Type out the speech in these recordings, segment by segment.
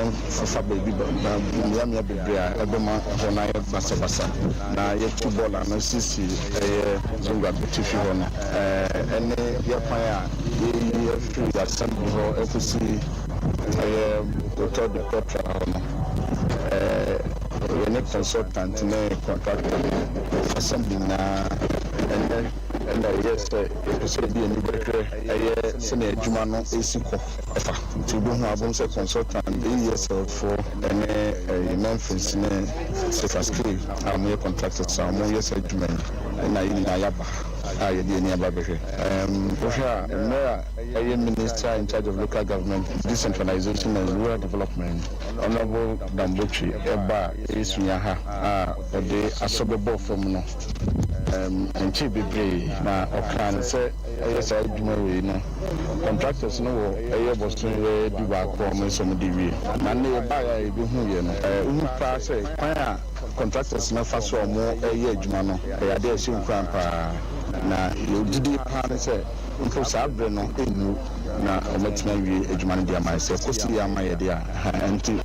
Yɛmfefa baabi mmeammea bebree a ɛbɛma ɛhɔ no ayɛ basabasa, na yɛtu bɔɔla no sisi ɛyɛ Zongo Abetifi hɔ no, ɛne yɛ kwan a yɛyi afiri Assembly hɔ ɛkɔsi ɛyɛ Hotel de Petra hɔ no. Yɛne consultant ne contractor ne Assembly nyinaa ɛnɛ ɛna ɛyɛ sɛ yɛpɛ sɛ yɛde ani bɛhwɛ ɛyɛ sɛnea adwuma no ɛsi kɔ ɛfa. Nti wobɛhu abom sɛ consultant AESL foɔ ɛne ɛyɛ Memphis ne Cephas K a wɔyɛ contractors a wɔyɛ saa adwuma yi, ɛna yɛn nyinaa yɛaba a yɛde ani aba bɛhwɛ. Wohwɛ a, mmerɛ a ɛyɛ Minister in charge of Local Government, Decentralization and Rural Development, Honourable Dan Botwe ɛba a ɛresua ha a ɔde asɔ bɛbɔɔ fam no, nkyɛɛ bebree na ɔkaa no sɛ ɛyɛ saa adwuma wei no, contractors no wɔ ɛyɛ bɔsome bɛyɛ 11 a wɔn nso wɔde wie. Na nnɛ yɛbaeɛ a yɛbɛhuiɛ no, wohu paa sɛ kwan a contractors no fa so a wɔyɛ adwuma no, ɛyɛ adeɛ a ɛhyɛ nkuran paa. Na yɛn gyidie paa ne sɛ mpo saa berɛ no ɛnnu na wɔatumi awie adwuma no de ama yɛn. Sɛ ɛkɔsi yɛ ama yɛ deɛ a, ɛnti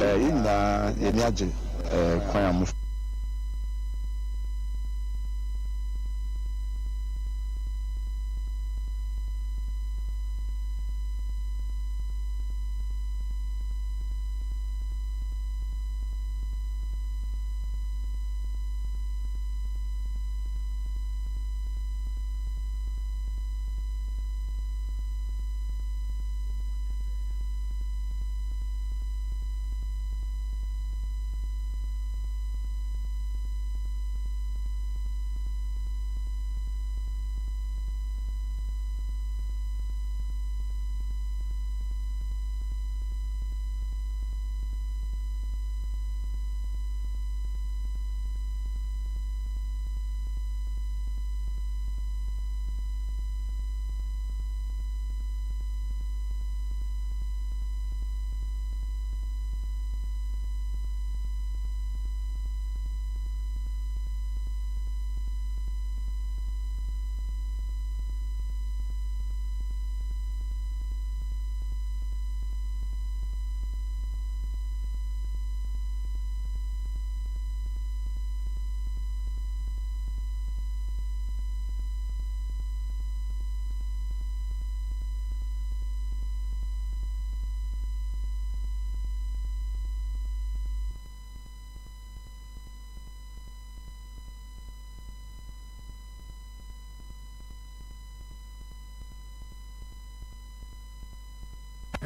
yɛn nyinaa yɛn ani agye kwan a wɔfa.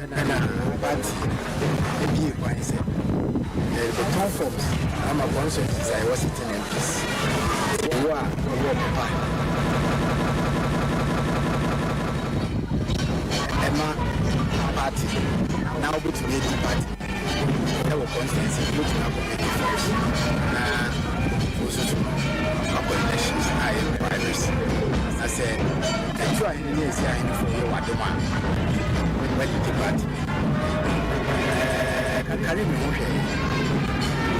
Ɛna party ebie kwan sɛ yɛrebɛtɔn forms ama constituencies a ɛwɔ sitting MPs. Wo a ɔwɔ papa ɛma party na wobɛtumi adi party ɛwɔ constituency, wobɛtumi akɔ pick forms na wososo no akɔ elections a ɛyɛ primaries, na sɛ ɛtu ahene ne ɛsi ahenefo yɛ wadom a wadidi party. Kakari me ho hwɛ,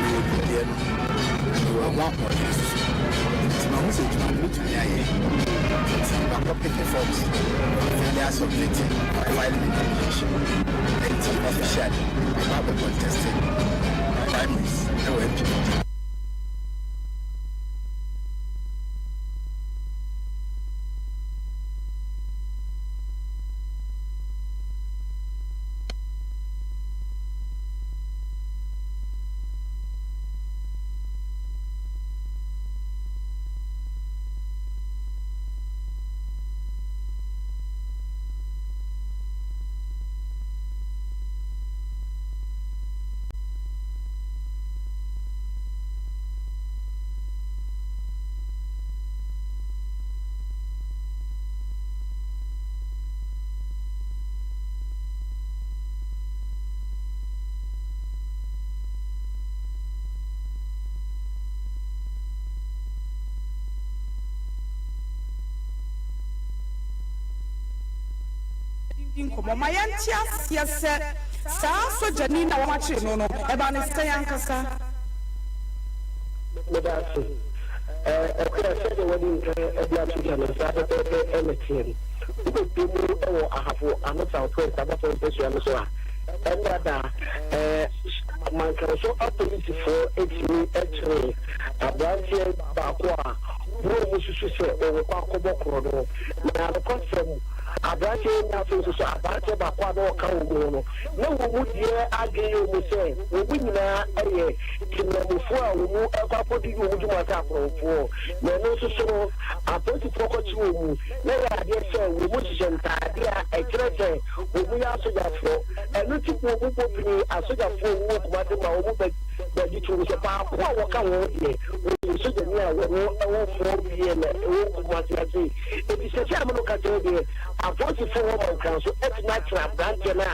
mewɔ nimdeɛ no, mewɔ ho ahoɔden soso, nti mahu sɛ adwuma no mɛtumi ayɛ, nti makɔ pick forms file asubmit, file me nomination, nti officially meba abɛ contest primaries ɛwɔ NPP. Nkɔmmɔ ma yɛnte aseɛ sɛ saa sogyani na wɔakyere no no, ɛba ne sɛn ankasa? Meda ase. Ɛkora sɛdeɛ wɔde nkan de ato dwa no, saa pɛpɛɛpɛ ɛna teɛ no. Wobɛpie mu wɔ Ahafo Ano South West abatoɔ mpasua no so a, ɛnna da. Mankraso apolisifoɔ tumi kyeree aberanteɛ baako a na wɔsusu sɛ ɔrekɔ akɔbɔ korɔno. Na nokwasɛm, aberanteɛ yi ne afei nso so aberanteɛ baako a na ɔka wɔn ho no, na wɔn mu deɛ adwene yɛ wɔn sɛ wɔn nyinaa yɛ temamufoɔ a wɔrekɔ akɔdi wɔn dwuma sɛ akorɔmfoɔ. Na ɛno nso so no, apolisifoɔ kɔkye wɔn mu, na ɛyɛ adeɛ sɛ wɔhyehyɛ ntaadeɛ a ɛkyerɛ sɛ wɔyɛ asogyafoɔ. Ɛno nti wɔbobɔ pini asogyafoɔ a wɔwɔ Kumasi ma wɔn bɛ bɛgye toom sɛ baako a wɔka ho deɛ ɔyɛ sogyani a wɔn wɔ foɔ BN a ɛwɔ Kumasi ase. Enti seesei a me ne wo kasa yi deɛ, apolisifoɔ wɔ Mankranso atumi akyere aberanteɛ no a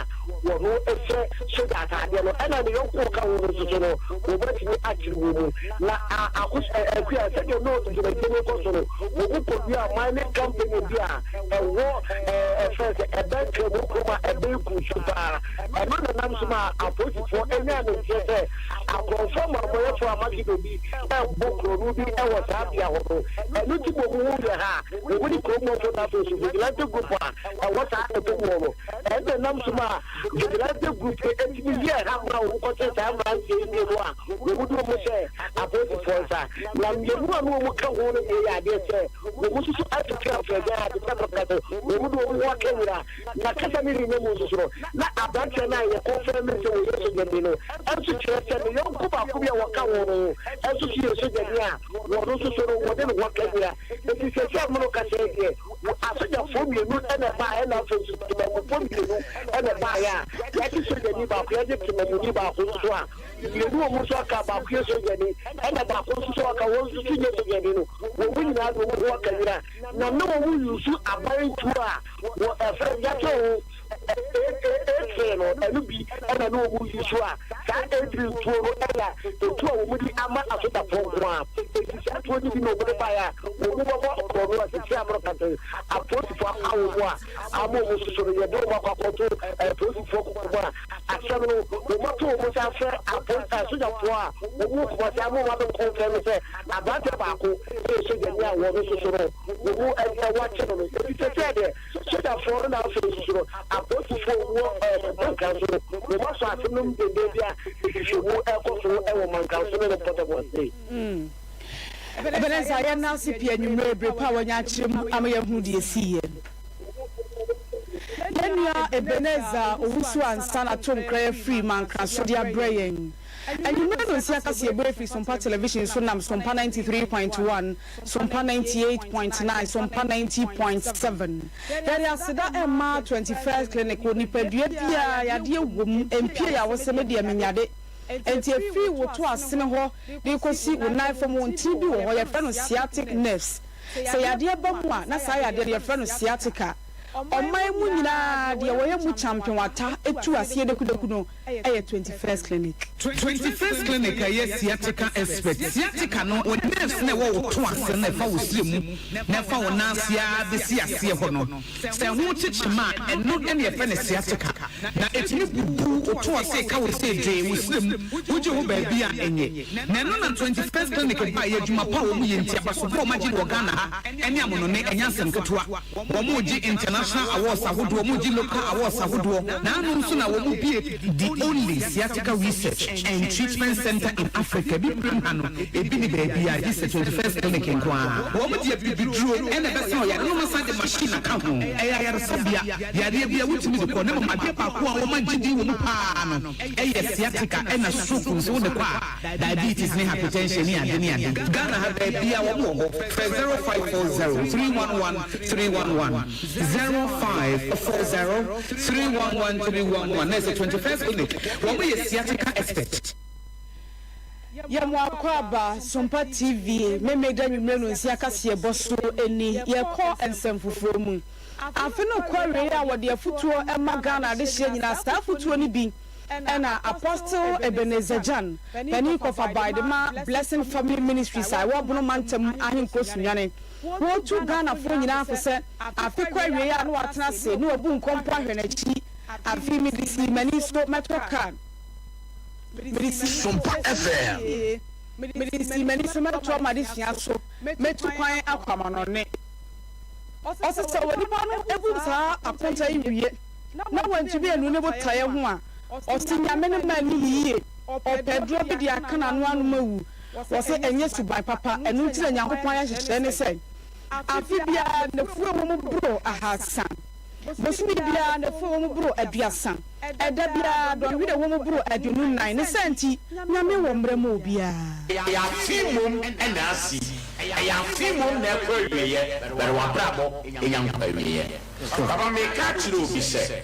wɔn hyɛ sogya ataadeɛ no ɛna ne yɔnko a ɔka ho no nso so no wɔatumi akyere wɔn mu. Na akos ɛ Akua, sɛdeɛ na dwumadie no rekɔ so no, wɔn kɔwiaa mining company bi a ɛwɔ ɛ ɛfrɛ sɛ ɛbɛn Kramu kurom a ɛbɛn Kusu paa. Ɛno na ɛnam so maa apolisifoɔ nyaa ne nteɛ sɛ akorɔmfoɔ amumɔyɛfoɔ a Makido bi rebɔ korɔno bi wɔ saa bea hɔ no. Ɛno nti ma wɔn ho yɛ ha a wɔn ne kurom hɔfoɔ no afei nso vigilante group a ɛwɔ saa ɛfam hɔ no. Ɛno na ɛnam so maa vigilante group no tumi yɛɛ ha maa wɔn kɔkyee saa mmeranteɛ yi mmienu a wɔn de wɔn hyɛɛ apolisifoɔ nsa. Na mmienu a na wɔn ka ho no deɛ yɛ adeɛ sɛ wɔn nso so atutu afrɛgyaa te sɛ maka sɛ wɔn de wɔn ho aka nwura. Na kasa no renya mu nso so no, na aberanteɛ no a yɛkɔfrɛ no sɛ ɔyɛ sogyani no nso kyerɛ sɛ ne yɔnko baako bi a wɔka ho no ho nso so yɛ sogyani a wɔno nso so no wɔde ne ho aka nwura. Enti seesei a me ne wo kasa yi deɛ, asogyafoɔ mmienu na ɛbaeɛ ɛna afei nso temamufoɔ mmienu na ɛbaeɛ a yɛagye sogyani baako, yɛagye temamuni baako nso so a mmienu wɔ mu nso aka, baako yɛ sogyani ɛna baako nso so aka wɔn nso so nyɛ sogyani no, wɔn nyinaa de wɔn ho aka nwura. Na na wɔn use aban tuo a wɔ ɛfrɛ yɛatwerɛ ho A3 no, ɛno bi na na wɔn use a saa A3 tuo no ɛyɛ etuo a wɔn de ama asogyafoɔ nko ara. Eti saa tuo no bi na wɔn de baeɛ a wɔn bɛbɔ korɔno a sisi amoro kasa yi apolisifoɔ apa wɔn a ama wɔn soso no yɛde wɔn akɔ akɔto apolisifoɔ koko mu a asɛm no wɔn ato wɔn nsa afrɛ apolisi asogyafoɔ a wɔn wɔ Kumasi ama wɔn abɛkɔnfɛn no sɛ Aberanteɛ baako yɛ sogyani a wɔn nso so no wɔn mu wɔakye no no. Enti seesei deɛ sogyafoɔ no na afei nso so no apolisifoɔ wɔ Mankraso no wɔn asɔ asɛm no mu denden bi a nhwehwɛmu rekɔ so wɔ Mankraso ne ne mpɔtam hɔ sei. Ebenezer, yɛnna ase pii anwummerɛ bere pa a wanya akyerɛ mu ama yɛahunu deɛ ɛsiiɛ. Yɛn nua Ebenezer Owusu Ansah na to nkra afiri Mankraso de abrɛ yɛn. Anwummere nnɔnsia kaseɛbɔ efiri Sompa Television so nam Sompa 93.1, Sompa 98.9, Sompa 90.7. Yɛde aseda rema 21st Clinic wɔ nipadua biara yadeɛ wɔ mu, mpie a wose me deɛ menyade. Enti efiri wo to asene hɔ de rekɔsi wo nan fam wo ntini bi wɔ hɔ yɛfrɛ no sciatic nerves. Sɛ yadeɛ ba mu a na saa yadeɛ no yɛfrɛ no sciatica. Ɔman mu nyinaa deɛ wɔyɛ mu kyampenwata tu aseɛ dekudeku no yɛ 21st Clinic. 21st Clinic yɛ sciatica expert. Sciatica no, wo nerves no a ɛwɔ wo to ase no a ɛfa wo srɛ mu na ɛfa wo nan ase ara bɛsi aseɛ hɔ no, sɛ ɛho kyekyem a, ɛno na yɛfrɛ no sciatica. Na ɛtumi bubu wo to ase ka wo sɛ dwee wo srɛ mu, wogye ho baabi a ɛnyɛ. Na ɛno na 21st Clinic baeɛ, adwuma pa a wɔyɛ nti, abasobɔ a wɔagye no wɔ Ghana ha ne amonone, ɛnyɛ asɛm ketewa. Wɔregye international awards ahodoɔ, wɔregye local awards ahodoɔ, na ano nso na wɔbue the only sciatica research and treatment centre in Africa, Abibirem ha no, ebi nni baabiara gye sɛ 21st Clinic nko ara. Wɔde abibiduro na ɛbɛsa ɔyare na wɔasan de machine aka ho. Ɛyɛ ayaresabea, yareɛ biara wotumi de kɔ, na mmom adeɛ baako a wɔagye din wɔ mu pa ara no yɛ sciatica ɛna stroke nso wode kɔ a, Diabetes ne hypertension ne ade ne ade. Ghana ha baabia wɔn wɔ hɔ. Frɛ 0540 311 311, 0540 311 311 na ɛsɛ 21st Clinic wɔn yɛ sciatica expert. Yɛ mo akwaaba Sompa TV Memeda nwumerɛ no nsia kaseɛbɔ so ni. Yɛkɔ nsɛm foforɔ mu. Afe no kɔ awieɛ a wɔde afutuo ma Ghana adehyeɛ nyinaa saa afutuo no bi na Apostle Ebenezer Gyan panin kɔfa bae de ma Blessing Family Ministries a ɛwɔ Bono Mantam Ahenkuro Sunyani. Wɔretu Ghanafoɔ nyinaa fo sɛ afe kɔ awieɛ a na wɔatena ase na wɔabu nkɔmpɔ ahwɛ n'akyi. Afe yi mede sii m'ani so mɛtɔ car. Mede sii Sompa FM. Mede sii m'ani so mɛtoa m'adesua so, mɛtu kwan akɔ amanɔne. Ɔse sɛ onipa no bu saa akonta yi wie na wantumi annu ne botaeɛ ho a, ɔse Nyame no mma nni no yie. Ɔpɛ aduro bi de aka n'ano anom awu. Wɔse ɛnyɛ suban papa. Ɛno nti na Nyankopɔn ayɛ nhyehyɛɛ ne sɛ, afe biara nnafua a ɛwɔ mu boro ahaasa, bosome biara nnafua a ɛwɔ mu boro aduasa, ɛda biara dɔnhwere a ɛwɔ mu boro 24. Ne saa nti, Nyame wɔ mmerɛ ma obiara. Ɛyɛ afe mmom na asi. Ɛyɛ afe mmom na ɛkɔ awieɛ, but w'abrabɔ nya nkɔ awieɛ. Papa meka akyerɛ obi sɛ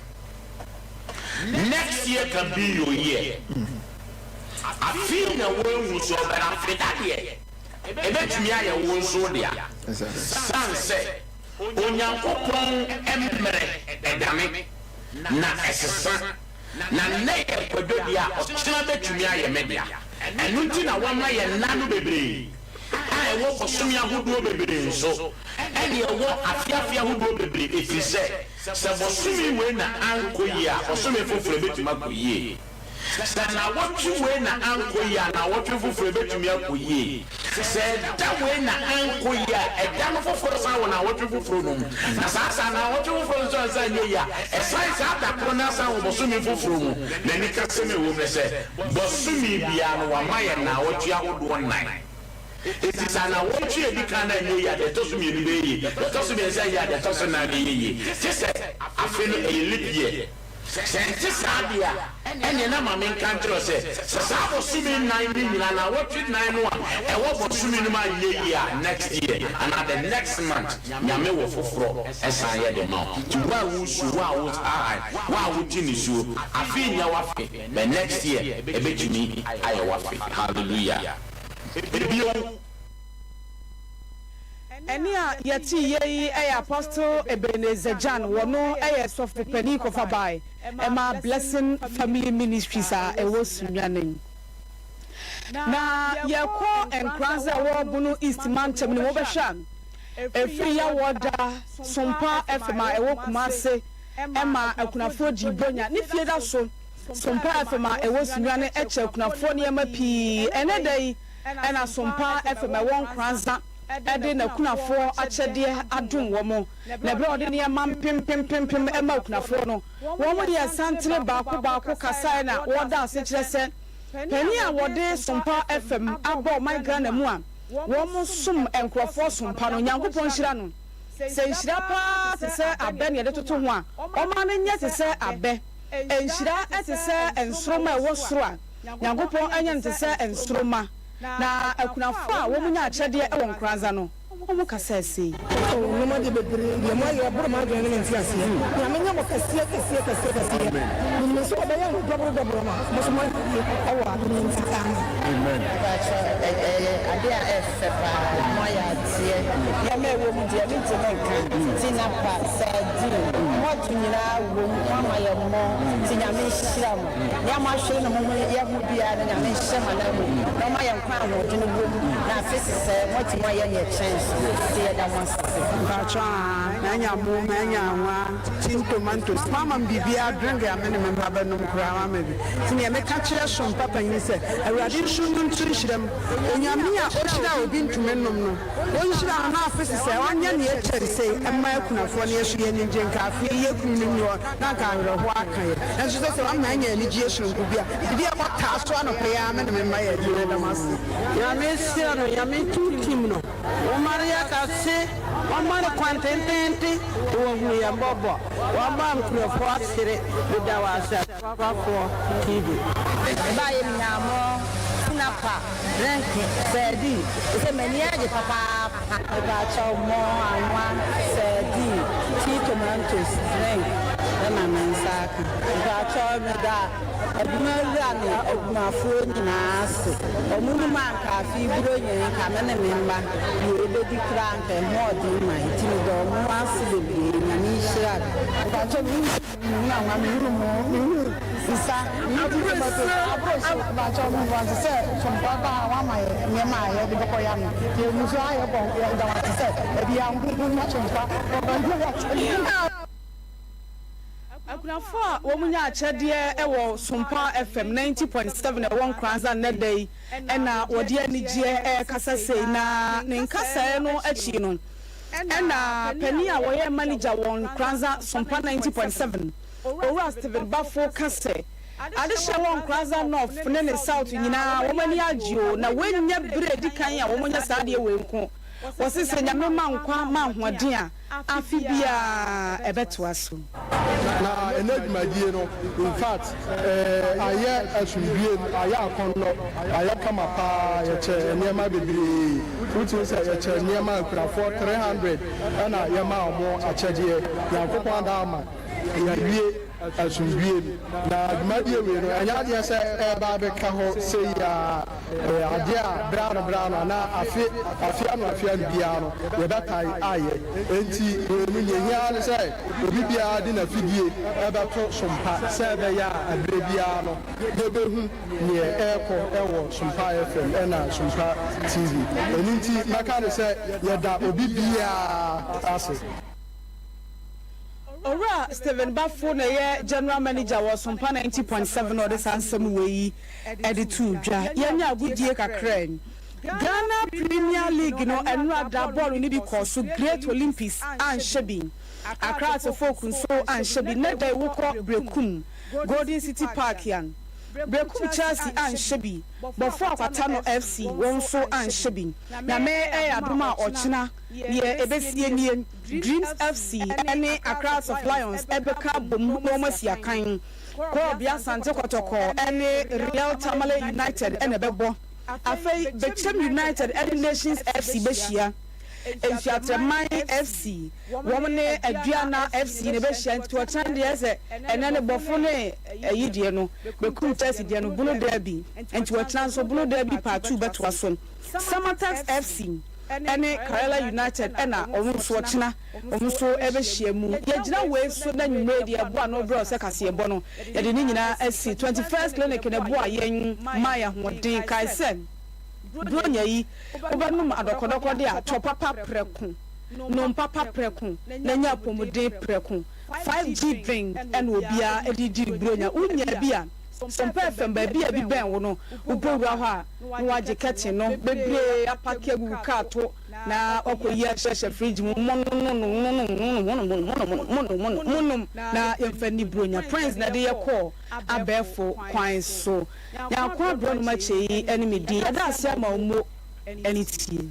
next year can be your year. Afe na woanhu so but afe da deɛ ɛbɛtumi ayɛ wo nso wo dea. Sane sɛ Onyankopɔn mmerɛ ɛdane na ɛsesa. Na nnɛ yɛ Kwadwo dea a ɔkyena bɛtumi ayɛ me dea. Ɛno nti na wama yɛn nna no bebree a ɛwɔ bosome ahodoɔ bebree nso ɛne ɛwɔ afe afe ahodoɔ bebree ɛfiri sɛ, sɛ bosome wei na ankɔ yie a, bosome foforɔ ɛbɛtumi akɔ yie. Sɛ nnawɔtwe wei na ankɔ yie a, nnawɔtwe foforɔ ɛbɛtumi akɔ yie. Sɛ ɛda wei na ankɔ yie a, ɛda no foforɔ san wɔ nnawɔtwe foforɔ no mu. Na saa saa nnawɔtwe foforɔ no nso ansan anyɛ yie a, ɛsan saa da korɔ no ara san wɔ bosome foforɔ mu. N'anikasɛm a ɛwɔ mu ne sɛ, bosome biara no wɔama yɛn nnawɔtwe ahodoɔ nnan. Enti sɛ nnawɔtwe a ɛdi kan no anyɛ yie a, deɛ ɛtɔ so mmienu bɛyɛ yie, deɛ ɛtɔ so mmiɛnsa anyɛ yie a, deɛ ɛtɔ so nnan bɛyɛ yie. Gye sɛ afe no ɛyɛ leap year. Sɛ ɛnte saa deɛ a, ɛnneɛ na ma menka nkyerɛ wo sɛ, sɛ saa bosome nnan no nyinaa, nnawɔtwe nnan no a ɛwɔ bosome no mu anyɛ yie a, next year anaa the next month, Nyame wɔ foforɔ san yɛ de ma wo. Nti wo a woresu, wo a wohahan, wo a wote nisuo, afe nyɛ w'afe, but next year ɛbɛtumi ayɛ w'afe. Hallelujah. Ebio. Ɛnne a yɛtee yei yi yɛ Apostle Ebenezer Gyan, wɔno yɛ sɔfo panin kɔfabae ma Blessing Family Ministries a ɛwɔ Sunyani. Na yɛkɔ Nkoranza a ɛwɔ Bono East mantam no mu, wobɛhwɛ a ɛfiri Yawɔda Sompa FM a ɛwɔ Kumase ma akunafoɔ dii bonya ne fie da so. Sompa FM a ɛwɔ Sunyani kyɛ akunafoɔ nneɛma pii. Ɛnnɛ da yi na Sompa FM a ɛwɔ Nkoranza de n'akunafoɔ akyɛdeɛ adom wɔn, na berɛ a ɔde nneɛma mpempempempem ma akunafoɔ no, wɔyɛɛ santene baako baako kasaeɛ na wɔda ase kyerɛ sɛ panin a wɔde Sompa FM aba ɔman Ghana mu a wɔsom nkurɔfoɔ sompa no, Nyankopɔn nhyira no. Sɛ nhyira pa ara te sɛ abɛ na yɛde toto ho a, ɔma no nyɛ te sɛ abɛ. Nhyira te sɛ nsoromma a ɛwɔ soro a, Nyankopɔn nyɛ no te sɛ nsoromma. Na akunafo a wɔnya akyɛdeɛ wɔ Nkoranza no, wɔn kasaa sei. Oh nnoɔma deɛ bebree deɛ moayɛ ɛboro m'adwene ne me nteaseɛ. Nyame nyɛ mo kɛseɛ kɛseɛ kɛseɛ kɛseɛ. Menim nso ɔbɛyɛ mo dɔboro dɔboro ma mo nso moayɛ yie ɛwɔ adom no nti amen. Mpakyɛw ɛyɛ adeɛ a ɛfɛ paa moayɛ adeɛ nneɛma a ɛwɔ mu deɛ mentumi nka tinapa sardine malt nyinaa wɔ mu moama yɛ mmɔ nti Nyame nhyira mo. Nea moahwere no mo ho yɛ ho biara no Nyame nhyɛ mo ananmu na ɔma yɛn nkwa ahoɔden wɔ mu na afe sesɛɛ moatumi ayɛ nea ɛkyɛn so nti yɛda mo ase. Mpakyɛw aa manya mo manya anwa tin tomatoes moama me biribiara drink a me ne me mma bɛnom koraa moama bi nti neɛ meka kyerɛ som papa nyi sɛ awurade nso no nto nhyira mu Onyame a ɔhyira a obi ntumi nnom no Ɔnhyira no na afe sesɛɛ ɔnyɛ nea ɛkyɛn sei mma akunafoɔ no yɛso yɛn anigye nka afe yi yɛ kunu no nni hɔ na anka awerɛhoɔ aka yɛn nanso sɛsɛ wama yɛanya anigyeɛ sononko bi a biribi a ɛbɔ taa so anɔpa yi ara me ne me mma yɛ adwuma yɛda mo ase. Nyame nhyira no Nyame ntintim no Woma no yɛ kɛse Ɔma no kwan tententen Na wahunu yɛn mmɔbɔ Wama nkurɔfoɔ asere Meda wo ase Apapafoɔ TV. Ɛbaayɛ menyaa mo tinapa. Drink sardine sɛ m'ani agye papaapa. Mepakyɛw mo anwa sardine tea tomatoes drink na me nsa aka. Mepakyɛw meda adwuma wura ne adwumafoɔ nyinaa ase ɔmo nim a anka afe yi buronya yi nka me ne me mma deɛ yɛbɛdi koraa anka ɛho ɔden ma nti meda ɔmo ase bebree Nyame nhyira no. Mepakyɛw me Mehunu anwa, mehunu mo, mehunu nsa, mehunu tin tomatoes, aboro so, mpakyɛw me wante sɛ sompa ba a wama yɛ nneɛma a yɛde bɛkɔ ya no, yɛ gu so a yɛbɔ yɛda wase sɛ ɛbi a ho nya sompa wɔba yɛ akyɛdeɛ. Akunafoɔ a wɔn nya akyɛdeɛ wɔ Sompa FM 90.7 ɛwɔ Nkoranza nnɛ da yi na wɔde anigyeɛ rekasa sei na ne nkasaeɛ no akyi no Ɛna panin a ɔyɛ manager wɔ Nkoranza Sompa 90.7, Owura Stephen Baffour ka sɛ, Adehyeɛ wɔ Nkoranza North ne ne South nyinaa wɔn ani agye o, na wei nyɛ berɛ a ɛdi kan a wɔn anya saa adeɛ wei nko. Wɔse sɛ Nyame ma nkwa ma ahoɔden a, afe biara ɛbɛtoa so. Na ɛnɛ dwumadie no infact ayɛ asomdwie ayɛ akɔnnɔ ayɛ kama paa. Yɛkyɛ nneɛma bebree. Wotumi sɛ yɛkyɛ nneɛma akurafoɔ 300 ɛna yɛma ɔmo akyɛdeɛ. Nyankopɔn ada ama yɛawie asomdwie mu. Na dwumadie wei no, ɛnyɛ adeɛ sɛ ɛreba abɛka hɔ sɛ yi a, ɛyɛ adeɛ a berɛ ano berɛ ano anaa afe afe ano afe ano biara no yɛbɛtae ayɛ. Enti wei no, nea ehia ne sɛ obi biara de n'afidie ɛbɛto Sompa sɛ ɛbɛyɛ a ɛberɛ biara no yɛbɛhu neɛ ɛrekɔ ɛwɔ Sompa FM ɛna Sompa TV. Ɛno nti mɛka ne sɛ yɛda obi biara ase. Owura Stephen Bafo na ɛyɛ General Manager wɔ Sompa 90.7 na ɔde saa nsɛm wei yi ɛde to dwa. Yɛnyɛ agodie kakra yi. Ghana Premier League no, ɛnora da bɔɔlo no bi kɔɔ so. Great Olympics anhyɛ bi, Accra Asefok nso anhyɛ bi. Ne da wokɔ Brekum Golden City Park yan Brekum Chelsea anhyɛ bi, Bɔfo Akwata no FC wɔn nso anhyɛ bi. Nyame ɛyɛ adom a, ɔkyena deɛ ɛbɛsie nie: Dreams FC ne Accra House of Lions ɛbɛka bom na wɔn asi akan. Kɔɔbea Asante Kɔtɔkɔ ne Real Tamale United ɛna ɛbɛbɔ. Afei Bɛkyɛm United ne Nations FC bɛhyia. Nsuatrɛman FC wɔn ne Aduana FC na ɛbɛhyia. Nti ɔkyɛn deɛ sɛ ɛnɛ ne Bɔfo ne ɛyi deɛ no, Bɛkum Chelsea deɛ no, Bono Derby, nti ɔkyena nso Bono Derby part 2 bɛtoa so. Samartex FC ɛne Karela United ɛna wɔn nso ɔkyena wɔn nso ɛbɛhyia mu. Yɛgyina wei so na nwummerɛ deɛ ɛboa no berɛ sɛ kaseɛbɔ no yɛde ne nyinaa asi. 21st Clinic na ɛboa yɛn ma yɛ ahoɔden. Kae sɛ Buronya yi, wobɛnom adɔkɔdɔkɔ de a, tɔ papa prɛko, nom papa prɛko na nya apɔmuden prɛko. 5G drink ɛna obiara de di Buronya. Wonya bi a, Sompa FM baabi a bi bɛn wo no, wobɔ wura hɔ a na wagye kɛten no bebree apake agugu kaa to na wakɔyi ahyehyɛ fridge mu. Monononononononononononononom na yɛmfa ni Buronya. Prince na ɛde yɛkɔɔ abɛɛfo kwan so. Nyaako aborɔnom akyɛ yi ne me din. Yɛda ase ama wo mo ani tie.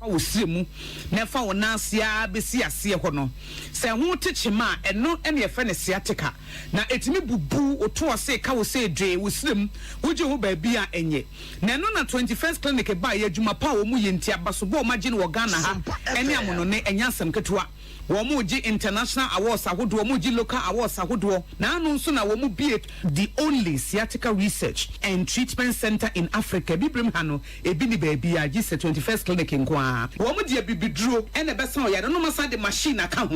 Wo srɛ mu na ɛfa wo nan ase ara bɛsi aseɛ hɔ no, sɛ ɛho te kyema a, ɛno na yɛfrɛ no sciatica, na ɛtumi bubu wo to ɔse ka wo sɛ dwee wo srɛ mu, wogye ho baabi a ɛnyɛ. Na ɛno na 21st Clinic baeɛ. Adwuma pa a wɔn yɛ nti, abasobɔ a wɔagye no wɔ Ghana ha ne amonone, ɛnyɛ asɛm ketewa. Wɔregye international awards ahodoɔ, wɔregye local awards ahodoɔ, na ano nso na wɔn bue the only sciatica research and treatment center in Africa. Abibirem ha no, ebi ni baabi a gye sɛ 21st Clinic nko ara. Wɔn de abibiduro na ɛbɛsa ɔyare no, na wɔasan de machine aka ho.